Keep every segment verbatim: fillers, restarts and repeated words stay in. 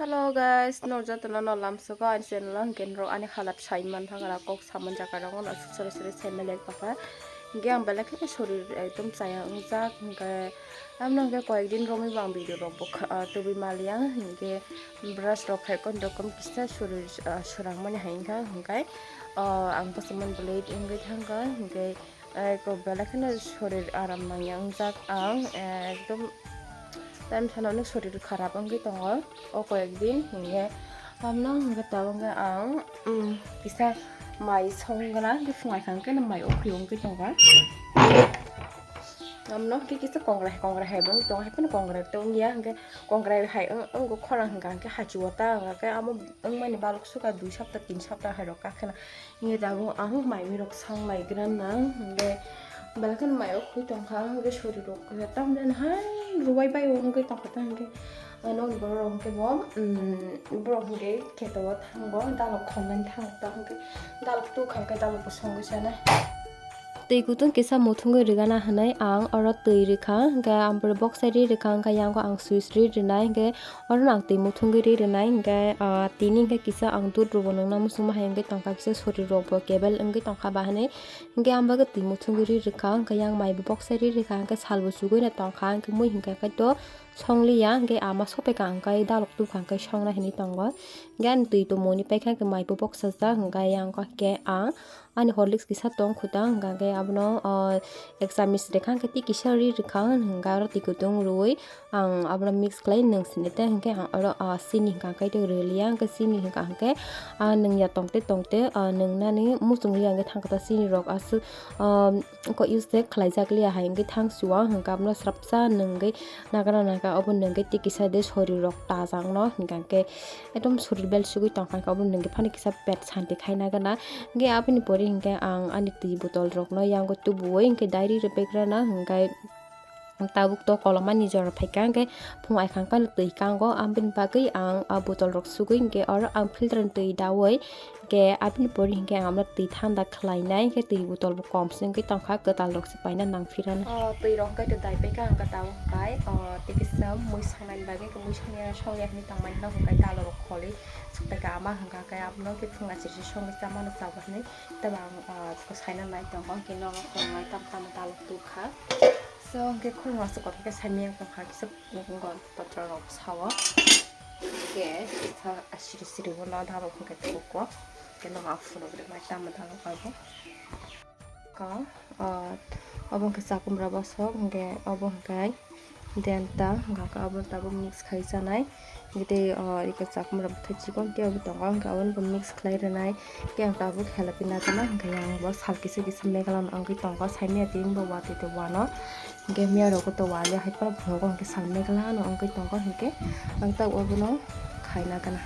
Hello guys, no jotono no lamsogo ani channel o hwnkhe norok ani halat sai man thangara kok saman jaga rok no sori sori sai mali tongkha. Hwnkhe ang belai kheno sorir ekdom chaya wngjak hwnkhe, tamno hwnkhe koyek din romwi bo ang video rok bo kha-, ah, tubui maliya hwnkhe brush rok hai kon rokom kisa sorir, ah, swrang mani hai wngkha hwnkhe, ah, ang bwswk man blade wngwi thangkha hwnkhe, eh, ko belai kheno sorir aram nangya wngjak ang, eh, ekdom time sana no sorir kharap wngwi tongo o koyek din hwnkhe. Tamno hwnkhe tabuk hwnkhe ang, mm, kisa mai songna hwnkhe phungai kha hwnkhe mai ukhwi wngwi tongo. Tamno hwnkhe kisa kongrai kongrai hai bo wngwi tongo, hai phano kongrai tongya hwnkhe kongrai hai wng-, wngkha khorang hwnkha hwnkhe hachuo ta hwnkha khe amo wngmani balok sukha dui sapta tin sapta hai rok kha kheno. Hingke tabuk ang mai rok sang lai gra nang, hingke belai kheno mai o khwi tongkha, hingke sori rok tamjani hai rubai bai o wngwi tongkha ta, hingke nokni borok rok hingke bo, mm, borok hingke kheto o thango, dalok khomani thango ta, hingke dalok tukha hingke dalok bo songwi sanai. Twi kutung kisa muthungwi rigana hinwi ang oro twi rikha, hingke ang boksa ri rikha, hingke yango ang switch ri rinai, hingke oro no ang twi muthungwi ri rinai, hingke, ah, tini hingke kisa ang dudh rwbo nungna muchungma hai wngwi tongkha, kisa sori rokbo kebel wngwi tongkha bahainwi, hingke ang bagwi twi muthungwi ri rikha, hingke yang maibo boksa ri rikha, hingke salbo chugwi no tongkha, hingke mui hingka khe to songliya, hingke ama sopaikha hingke dalok tubukha hingke songna hinwi tongo, hingke ani twi tongmoni paikha hingke maibo boksa jak, hingke yang khe ang ani Horlicks kisa tong khuta, hingka khe abono, ah, ek chamis rikha, hingke tei kisa ri rikha, hingke aro twi kutung rwui ang abono mix khlai nwng sini tei hingke ang oro, ah, chini hingka khe tei rwliya, hingke chini hingka hingke, ah, nwngya tongte tongte, ah, nwngnani muchung liya hingke thang khe ta chini rok aswk, ah, ko use khlaijak liya hai hingke thang chuwa, hingke abono srapsa nwngwi nagra nagra obo nwngwi tei kisa de sori rok tajakno hingka khe. Ekdom sorir bel sugwi tongkha, hingke obo nwngkhe phano kisa pet santi khaina gana. Hingke aboni pore hingke ang ani twi botol rokno yango tubuwi hingke diary rwbaikra na, hingke tabuk to koloma ni jora phaikha, hingke phung ai khang khe twi kango, aboni bagwi ang a botol rok sugwi hingke oro ang filter ni twi dawi, hingke aboni pore hingke ang amno twi thanda khlainai, hingke twi botol bo kom se wngwi tongkha, kwtal rok se paina nang phirano. O twi rok hingke to dai paikha, hingke tabuk kai, o tei kisa mui sangnani bagwi, hingke mui songya, songya hinwi tongmani no hingke dalo rok kholi. Soktaika ama hwnkha khe abono khe phunga chirsi songwi chamano chaba hinwi tei ang, ah, saina nai tongo, hwnkhe nono khoroknai tamo tamo dalok tukha. So hwnkhe khoroknwi aswk kotor khe saimanya tongkha, kisa gontotra rok sao. Hwnkhe kisa siri siri bono dalok hwnkhe thugo. Hwnkhe nono ang phunuk rwnai tamo dalok abo. Ka, ah, obo hwnkhe chakumra bosok, hwnkhe obo hwnkhe denta, hwnkhe obo tabuk mix khai chanai. Hwnkhe tei, ah, eko chakumra bwthai chikon tei obo tongo, hwnkhe obono bo mix khlai rwnai. Tei ang tabuk helapina gana, hwnkhe yang bo sal kisa kisa megla wngwi tongo, saimanya tei wngbo watwi tei wano. Hwnkhe miya rogo to wali hai phano phungo, hwnkhe sal megla no wngwi tongo, hwnkhe ang tabuk obono khaina gana.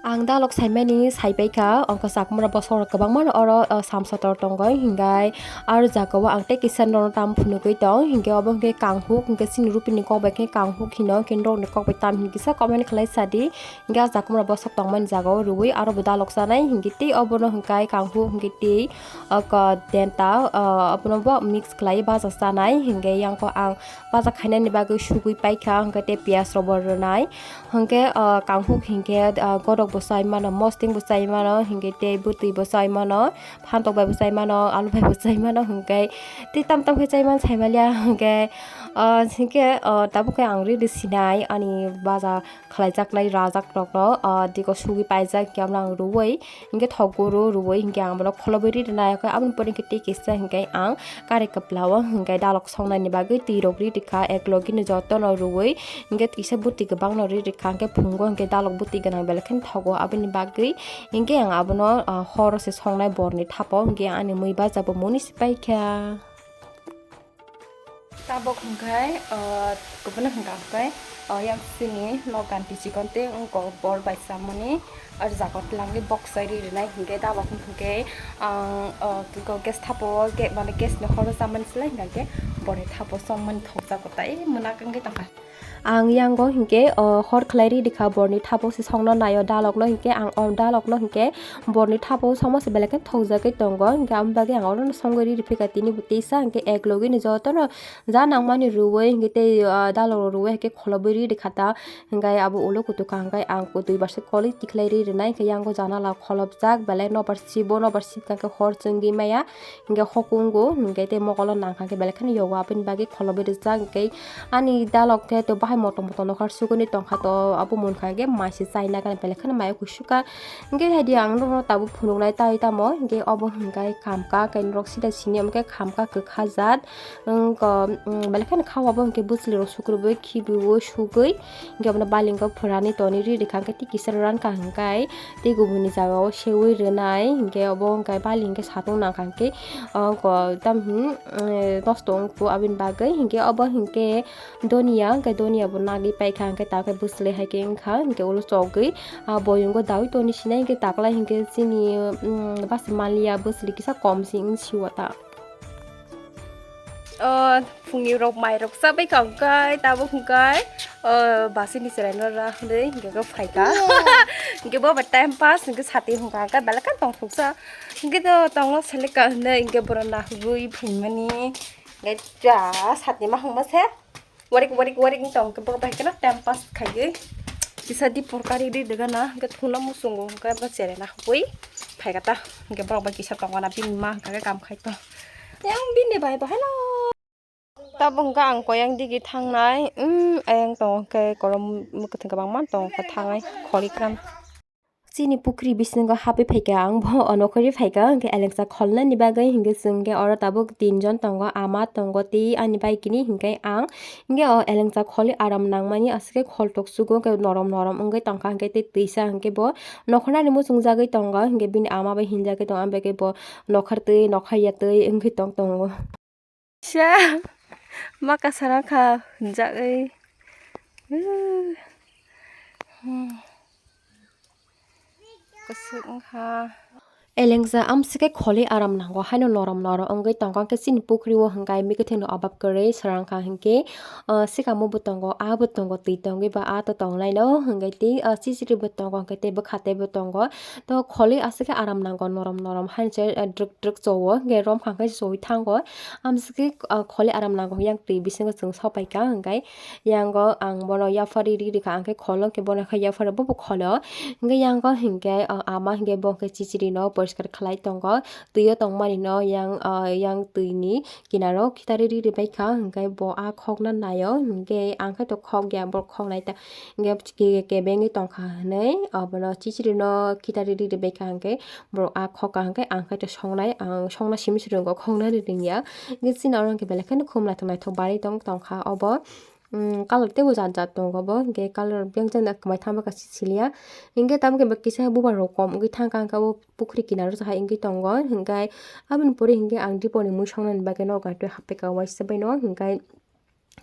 Ang dalok saimani saipaikha, ongkha chakumra bosok rok kwbangma no oro, o, samsa tor tongo, hingai aro jaga o ang tei kisa nono tam phunugwi tong, hinkhe obo hinkhe kanghuk, hinkhe chini rupini kok bai khe kanghuk hino, hinkhe norokni kok bai tam hin kisa comment khlai sadi, hinkhe ah chakumra bosok tongmani jaga o rwui aro bo dalok chanai, hinkhe tei obono hinkai kanghuk, hinkhe tei, o, ko, denta, o, obono bo mix khlai baja chanai, hinkhe yang kok ang baja khainani bagwi sugui paikha, hinkhe tei piyaj rok bo rwnai. Hwnkhe, ah, kanghuk hinkhe, ah, gorok bo chai mano, mosting bo chai mano, hinkhe tei bwtwi bo chai mano, phantok bai bo chai mano, alu bai bo chai mano, hwnkhe tei tam tam khe chai man sai maliya, hwnkhe, ah, hinkhe, ah, tabuk khe ang riri sinai ani baja khlaijaknai rajak rokno, ah, diko sugwi paijak hinkhe abono ang rwui, hinkhe thok guru rwui hinkhe ang bono kholobwi ri rwnai, khe aboni pore hinkhe tei kisa hinkhe ang kari kwplao hinkhe dalok songnaini bagwi twi rok ri rikha, ek logi no jotono rwui hinkhe kisa bwtwi kwbangno ri rikha, hinkhe phungo hinkhe dalok bwtwi gwnang belai kheno thogo, aboni bagwi hinkhe ang abono, ah, horo se songnai borni thapo hinkhe ani mui baja bo muni se paikha. Tabok hwnkhe, ah, kubuni hwnkha hwnkhe, ah, yang sini nok ganti chikon tei wngkok bor bai chamani, ah, jaga o twlangwi boksai ri rwnai hwnkhe tabok hwnkhe ang, ah, gas thapo ge-, mane gas ni horo chamani slai hwnkhe borni thapo chongmani thokjago tai mwnak wngwi tongkha. Ang yango hinkhe, o, hor khlai ri rikha borni thapok se songna naio dalokno hinkhe ang o dalokno hinkhe borni thapok songma se belai khe thokjagwi tongo, hinkhe aboni bagwi ang orono songwi ri riphaikha tini bo tisa hinkhe ek logini jotono ja nangmani rwui hinkhe tei, o, dalok rwui hinkhe kholobwi ri rikha ta, hinkhe abo ulo kutukha hinkhe ang dui bar se kolwi tikhlai ri rwnai hinkhe yango janala kholopjak belai nobar sibo nobar sibkha hinkhe hor chwngwi maya. Hinkhe hokungo hinkhe tei mokolo nangkha hinkhe belai kheno yogo aboni bagwi kholobwi rijak hinkhe ani dalok khe to bahai motom motom nokhar suguni tongkha to abo munkha hinkhe maisi chaina gana belai kheno mayo kusuka hinkhe haidi ang norok tabuk phunuknai tai tamo hinkhe obo hinkhe khamkha hinkhe norok sida sini omo khe khamkha kwkha jat wngkha belai kheno kha obo hinkhe bwchwlwi rok sukrubui khibiui sugui hinkhe obono balingo phwrani toni ri rikha hinkhe tei kisa rankha hinkhe tei kubuni jagao seui rwnai hinkhe obo hinkhe bali hinkhe satung nangkha hinkhe oko tamni nosto wngkhu aboni bagwi hinkhe obo hinkhe donia hinkhe donia bo nagwi paikha hinkhe takhe bwchwlwi hai khe wngkha hinkhe ulo chogwi ah boyungo daui toni sinai hinkhe taklai hinkhe chini bwswk manliya bwchwlwi kisa kom se wng siwo ta. O phungni rok mai rok chabai ka hwnkhe tabuk hwnkhe o basini chwrai no ra hwnwi hwnkhe khe phaikha hwnkhe bo bai time pass hwnkhe sati hwnkha hwnkhe belai khe tongthoksa hwnkhe to tongo seleka hwnwi hwnkhe borok nahugwi phaimani hwnkhe ja sati ma hwnkma se warik warik warik wng tong hwnkhe borok bai khe time pass khaiwi kisa di porkari di dega na hwnkhe thungna muchungo hwnkhe bo cherai nahugwi phaikha ta hwnkhe borok bai kisa tongma na bini ma hwnkha khe kam khai to. Yang bini bai bo hello. Tabuk hwnkhe ang koyang digi thangnai, mm, ayang tongo khe korom mwkhwtwng kwbangma tongo khe thangnai kholi kram. Chini pukri bisingo hapwi phaikha ang bo o nokhorwi phaikha hwnkhe elengsa kholnani bagwi hwnkhe chwng khe oro tabuk tinjon tongo ama tongo tei ani bai kini hwnkhe ang hwnkhe o elengsa kholi aram nangmani aswk khe kholtok sugo hwnkhe norom norom wngwi tongkha hwnkhe tei twisa hwnkhe bo nokhornani muchungjagwi tongo hwnkhe bini ama bai hinjagwi tongo ama bai khe bo nokhar twi nokhar ya twi wngwi tong tongo. Sa ma kasara kha hwnjagwi. Kwswk wngkha. Elengsa amswkhe kholi aram nango haino norom norom wngwi tongkha hwnkhe chini pukri o hwnkhe mikithwino obab kwrwi swrangkha hwnkhe, ah, sikamo bo tongo ah bo tongo twi tongwi ba ah to tongnaino hwnkhe tei ah chichiri bo tongo hwnkhe tei bwkha teibo tongo. To kholi aswk khe aram nango norom norom haino se, eh, drwk drwk chowo, hwnkhe romkha hwnkhe choi thango. Amswk khe, ah, kholi aram nango yang twi bisingo chwng sopaikha, hwnkhe yango ang bono yaphari ri rikha, hwnkhe kholo hwnkhe bono khe yapharo bobo kholo. Hwnkhe yango hwnkhe, ah, ama hwnkhe bo hwnkhe chichirino poriskar khlai tongo, twio tongmanino yang, ah, yang twini kinaro khitari ri ribaikha, hwnkhe bo ah khokna naio, hwnkhe ang khe to khokya, borok khoknai ta. Hwnkhe ke-, kebengwi tongkha hwnwi abono chichirino khitari ri ribaikha hwnkhe borok ah khokha hwnkhe ang khe to songnai, ang songna simi se rwngo, khokna ri rwngya. Hwnkhe chini oro hwnkhe belai kheno khum naithok naithok barwi tong tongkha obo. Umm, colour teibo jat jat tongo bo, hwnkhe colour biyang jani kwmai thanbo kaisa siliya. Hwnkhe tamo khe kisa bubar rok kom wngwi thangkha, hwnkhe abo pukhri kinaro se hai wngwi tongo, hwnkhe aboni pore hwnkhe ang dipori mui songnani bagwi nogo hapbaikha waisa baino, hwnkhe.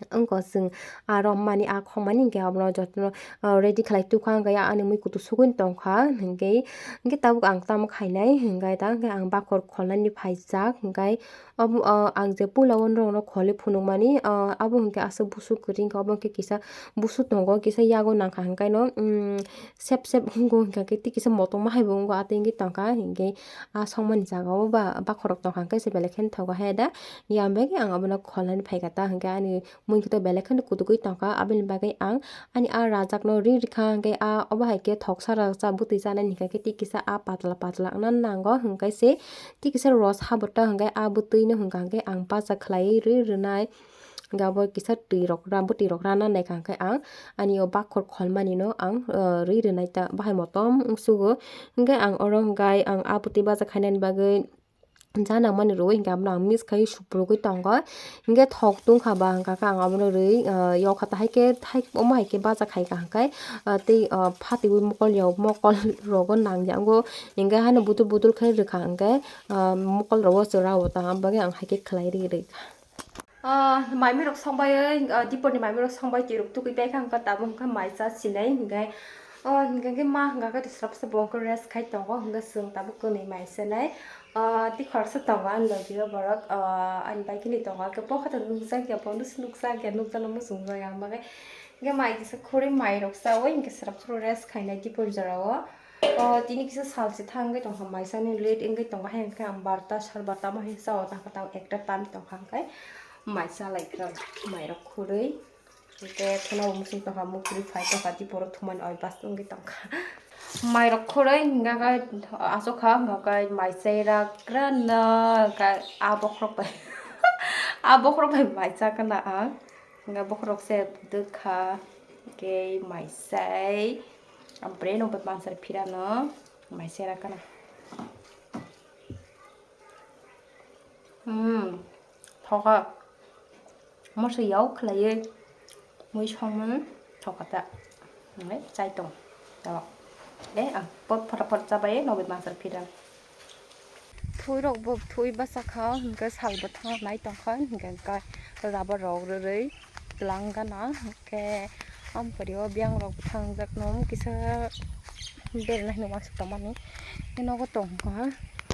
Wngkha chwng ah romani ah khokmani hwnkhe abono jotono, ah, ready khlai tukha, hwnkhe ani mui kutu sugwi tongkha, hwnkhe, hwnkhe tabuk ang tamo khainai, hwnkhe ta hwnkhe ang bakhor kholnani phaijak, hwnkhe omo, ah, ang je puila o norokno kholwi phunukmani, ah, abo hwnkhe aswk busu kwrwi wngkha, obo hwnkhe kisa busu tongo, kisa yago nangkha, hwnkhe no, umm, sep sep wngkha, hwnkhe tei kisa motokma hai bo wngkha, ah, tei wngwi tongkha, hwnkhe ah songmani jaga o ba bakhorok tongkha, hwnkhe se belai kheno thogo hai da, yang bai khe ang abono kholnani phaikha ta, hwnkhe ani. Mui khe to belai kheno kutugwi tongkha, aboni bagwi ang ani ah rajakno ri rikha, hwnkhe ah obo hai khe thoksa rajak bwtwi chanani hwnkha khe tei kisa ah patla patla wngna nango, hwnkhe se tei kisa ros habwta hwnkhe ah bwtwino hwnkha hwnkhe ang bacha khlaiwi ri rwnai. Hwnkhe abo kisa twi rok ra, bwtwi rok rana naikha hwnkhe ang ani o bakhor kholmani no ang, ah, ri rwnai ta bahai motom wngsugo. Hwnkhe ang oro hwnkhe ang ah bwtwi bacha khainani bagwi. Ja nangmani rwui hwnkhe abono ang mix khai suphrugwi tongo. Hwnkhe thok tungkha ba hwnkha khe ang abono rwi, ah, yokha ta hai khe thai omo hai khe bacha khai ka hwnkhe, ah, tei, ah, phatwi mokol ya mokol rogo nangya wngo. Hwnkhe haino budul budul khe rwkha hwnkhe, ah, mokol rogo chwra o tamo bagwi ang hai khe khlai ri rwkha. Ah, maimui rok songbai, ah, dipor ni maimui rok songbai twi rok tugui pai kha hwnkhe tabuk hwnkhe mai cha sinai hwnkhe. Oh, hwnkhe ma hwnkha khe swrapsa bo hwnkhe rest khai tongo hwnkhe chwng tabuk kwnwi mai sanai. Ah, tei khoroksa tongo ani logi o borok, ah, ani bai khe ni tongo, hwnkhe bokha to nukjak ya, bonus nukjak ya, nukjak no muchung jak ya, hwnba khe Hingke mai kisa khurui mai rok chaui hingke srap srap rest khainai dipor jorao. O tini kisa sal se thangwi tongkha, maisani late wngwi tongo, hai hwnkhe ang barota sal barota ma hai chao tangkha, tang ekta tam tongkha hwnkhe mai chalai kha mai rok khurui. Hingke kheno bo muchung tongkha, mukri phai tongkha, diporo thumani oi bas wngwi tongkha. Mai rok khurui hingka khe achukha, hingka khe mai chai rak rano, hingka a bokhorok bai, a bokhorok bai mai chakana ang. Hingka bokhorok se bwdwkha, hingke mai chai, ampre no bai mansar phirano mai chai rakana. Hmm, thoka. Moso yao khlaiwi mui songmani thoka ta. Hwnwi chai tong. Tabok. De, ang pot phota phot chabai nobe mansar phira. Thui rok bo thui basa kha, hwnkhe sal bo thang nai tong kha, hwnkhe ka rubber rok rwrwi tlang gana, hwnkhe ampori o biyang rok thang jak no kisa berna hinwi uansuk tong mani. Nogo tong kha,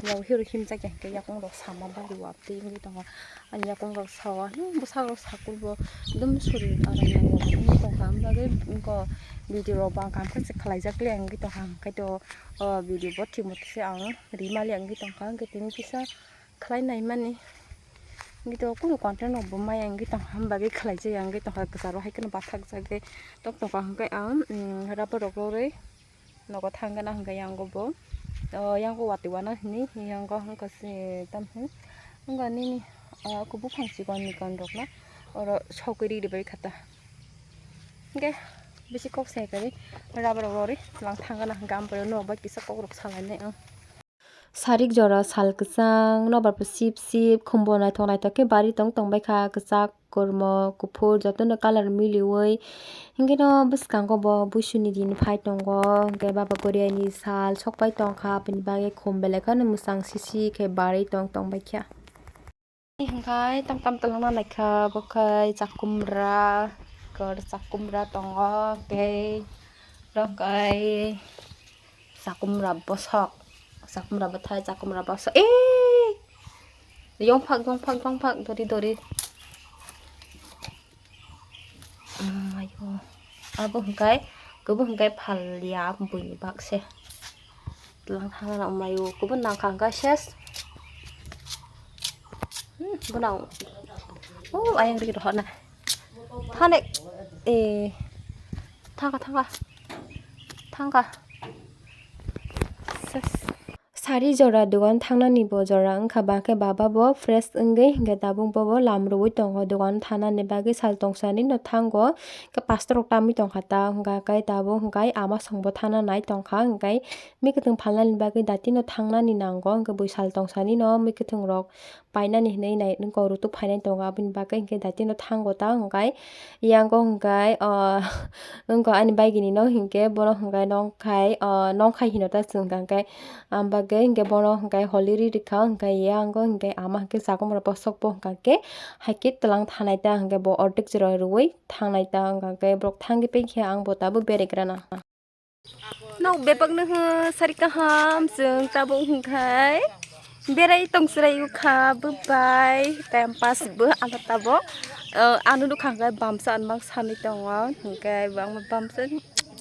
yao hero himjak ya hwnkhe yakung rok sama bari wap twi wngwi tongo. Ani yakung rok sao, hmm, bwsarok sakur bo ekdom sorir aram nango wngwi tongkha, wng bagwi eko video rok bo ang kaham khe se khlaijak le wngwi tongkha, hwnkhe to o video bo thik moto se ang ri mali wngwi tongkha, hwnkhe tini kisa khlai nai mani, hwnkhe to kunu content rok bo maya wngwi tongkha, wng bagwi khlaijak ya wngwi tongkha, kwcharo hai kheno bathakjagwi tok tongkha, hwnkhe ang, hmm, rubber rok rwrwi. Nogo thang gana hwnkhe yango bo, o yango watwi wana hini yango hwnkha se tam hwn wngkha nini, o kubuphang chikon mikon rokno oro sogwi ri ribai kha ta. Hwnkhe bisi kok sai kari rubber rok rori lang thang gana hwnkhe ampore nok bai kisa kok rok salainai ang. Sarik jora sal kwchang, nobar bo sip sip, khumbo naithok naithok khe bari tong tong bai kha, kwchak, kwrmo, kuphur jotono colour miliui. Hwnkhe no bwskango bo buisuni din phai tongo, hwnkhe baba Goriani sal sokpai tongkha, aboni bagwi khum belai kheno mwchang sisi khe barwi tong tong bai kha. Hwnkhe tam tam twlangna naikha, bo khe chakumra, kor chakumra tongo, tei rok khe chakumra bosok, chakumra bwthai, chakumra bosok, ee! Yongphak, yongphak, yongphak, dori, dori. Mayo. Abo hwnkhe, kwbo hwnkhe phalya buini bakse. Tlang thangna mayo, kwbo nangkha hwnkhe ses. Hmm, bwnang. Oh, ayang rikhe rohorna. Thane, eh, thangkha, thangkha. Thangkha. Ses. Sari jora dogan thangnani bo jora wngkha, ba khe baba bo fresh wngwi hwnkhe tabuk bo bo lam rwui tongo dogan thangnani bagwi sal tongsanino thango, khe pastor rok tamwi tongkha ta hwnkha khe tabuk hwnkhe ama songbo thangna nai tongkha hwnkhe mikhuitwng phalnani bagwi datino thangnani nango hwnkhe bui sal tongsanino mikhuitwng rok painani hinwi nai nokho rutuk phainai tongo, aboni bagwi hwnkhe datino thango ta hwnkhe. Yang kok hwnkhe, o, wngkha ani baigini no hinkhe bono hwnkhe nongkhai, o, nongkhai hino ta chwng hwnkha hwnkhe, ang bagwi hwnkhe bono hwnkhe holi ri rikha hwnkhe yang kok hwnkhe ama hwnkhe chakumra bosok bo hwnkha khe haikhe twlang thanai ta hwnkhe bo ordek jora rwui thangnai ta hwnkha hwnkhe borok thangwi painkhe ang bo tabuk berai grana. Nok bebak no ho sari kaham chwng tabuk hwnkhe. Berai tong chwrai o kha bwbai time pass bo ano tabuk. O, ano nukha hwnkhe bamsa anbak sanwi tongo hwnkhe bangma bamsa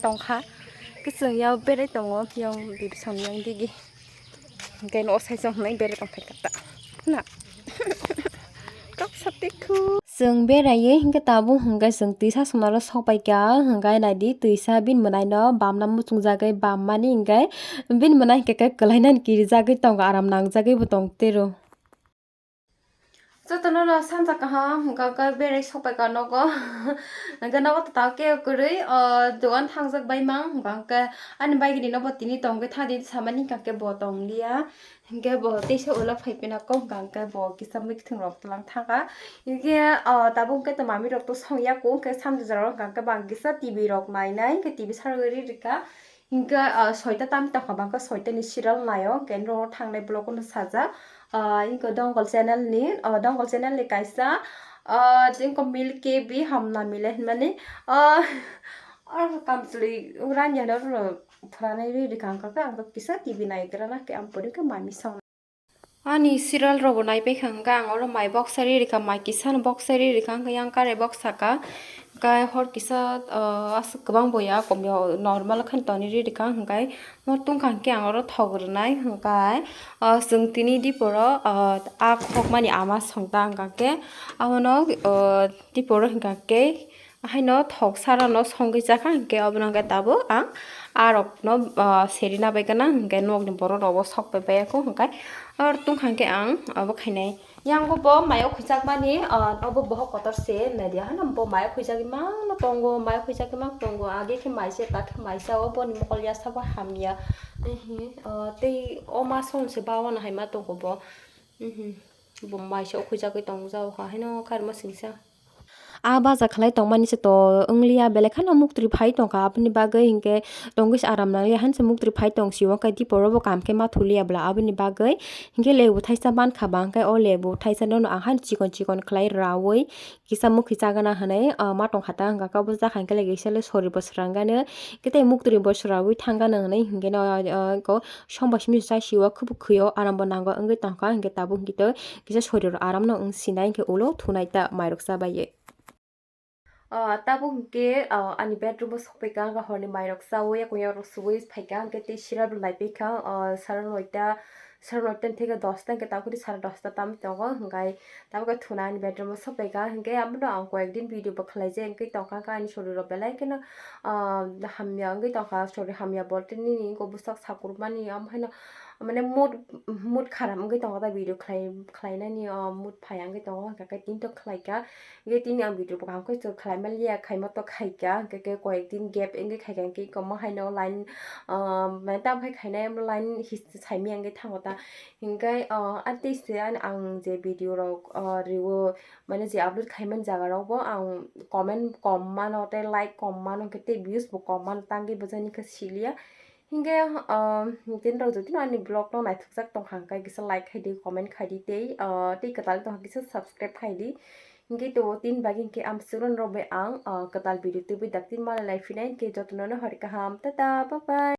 tongkha. Kwchwng yao berai tongo yang division yang digi. Hwnkhe no sai chong hwnwi berai tongphai kha ta. Na. Kok sati khu. Chwng beraiwi hwnkhe tabuk hwnkhe chwng twisa swnaro sokpai kha hwnkhe naidi twisa bini mwnaino bamna muchungjagwi bammani hwnkhe bini mwnai hwnkhe khe kwlainani kirijagwi tongo aram nangjagwi bo tong tero. Jotono no sanja kaham hwnkha khe berai sokpai kha nogo. Hwnkhe nogo tata khe kwrwi o dogan thangjak bai mang hwnkha khe ani baigini nobo tini tongwi thadi samani hwnkha khe bo tongliya. Hingke bo teisa ulo phai pina kok hingka hingke bo kisa mwkhwtwng rok tlang thangka. Hingke, ah, tabuk hingke to mami rok to song ya kung hingke samjwjra rok hingka hingke bang kisa T V rok nai nai hingke T V sarwi rika. Hingke, ah, soita tam tongkha bangkhe soita ni serial naio hingke norok thangnai vlog no sajak. Ah, hingke Dongol channel ni, ah, Dongol channel ni kaisa, ah, hingke Milky Bee Hamna Mile hinmani, ah, ah, kamchwlwi ranya no rw phwranai rwi rika hingka khe ang kisa T V naigra na khe ang pori khe mami song. Ani serial rok bo naipai kha hwnkhe ang oro mai box ari rikha, mai kisa no box ari rikha, hwnkhe yang kare box saka Hwnkhe hor kisa, ah, aswk kwbang bo ya, komya normal khe tonwi rwdi kha, hwnkhe no tungkha hwnkhe ang oro thok rwnai, hwnkhe, ah, chwng tini diporo, ah, a khokmani ama songta hwnkha khe, abono, ah, diporo hwnkha khe, haino thok sarano songwi chakha, hwnkhe obono hwnkhe tabuk ang arokno, ah, serina bai gana, hwnkhe nokni borok rokbo sok pai pai ya kho, hwnkhe oro tungkha hwnkhe ang abo khainai. Yang bo bo mayo khuijakmani, ah, obo bohok kotor se naidi, hano bo mayo khuijagwi mano tongo, mayo khuijagwi mano tongo, age khe maisa, ta khe maisa, obo ni mokol ya sabo hamya. Ehe, ah, tei o ma song se bawano hai ma tongo bo. Ehe, bo maisa o khuijagwi tongjao ha, haino karma singsa. A baja khlai tongmani se to wngliya, belai kheno muktri phai tongkha, aboni bagwi hinkhe tongwi se aram nangya, haino se muktri phai tong sio, hwnkhe diporo bo kam khe ma thuliya bwla, aboni bagwi hinkhe lebu thaisa mankha ba, hwnkhe o lebu thaisa nono ang haino chikon chikon khlai raui kisa mukhi chagana hwnwi, ah, ma tongkha ta, hwnkha khe obo chakha hinkhe le kisa le sori bo srangano, khe tei muktri bo sraui thangano hwnwi hinkhe no, ah, ko sombai simi chai sio, khwbo khwio aram bo nango wngwi tongkha, hinkhe tabuk hinkhe to kisa sori rok aram no wng sinai, hinkhe ulo thunai ta mairok cha bai. Ah, tabuk hinkhe, ah, ani bedroom o sokphaikha, hwnkhe horni mairok chaui, yakung yakrok suui phaikha, hwnkhe tei serial bo naipaikha, ah, sara noita, sara noita theke dosta, hwnkhe tabuk sara dosta tam tongo, hwnkhe tabuk khe thuna ani bedroom o sokphaikha, hwnkhe abono ang koyek din video bo khlaijak, hwnkhe tongkha, hwnkhe ani sori rok belai kheno, ah, hamya wngwi tongkha, sori hamya bolte nini wngkha bwsak sakurmani, omo haino mane mood, mood kharap wngwi tongo ta video khlai, khlainani, ah, mood phaiya wngwi tongo, hwnkhe tini to khlaikha. Hingke tini ang video bo kaham khe khlai manliya, khaima to khaika, hingke khe koyek din gap wngwi khaika, hingke iko mo haino line, ah, mane tamo khe khainai line his-, saimaya wngwi thango ta. Hingke, ah, a tei se ani ang je video rok, ah, rw-o, mane je upload khaimani jaga rok bo ang comment kom mano tei like kom mano, hingke tei views bo kom mano, tangwi bwsani khe siliya. Hingke, ah, tini rok jotino ani vlog no naithokjak tongkha, hingke kisa like khaidi, comment khaidi tei, ah, tei kwtal tongkha kisa subscribe khaidi. Hingke to tin bagwi hingke amswkno norok bai ang, ah, kwtal video tubui dakti malai lai phinai, hingke jotono no hori kaham, tata, bye bye.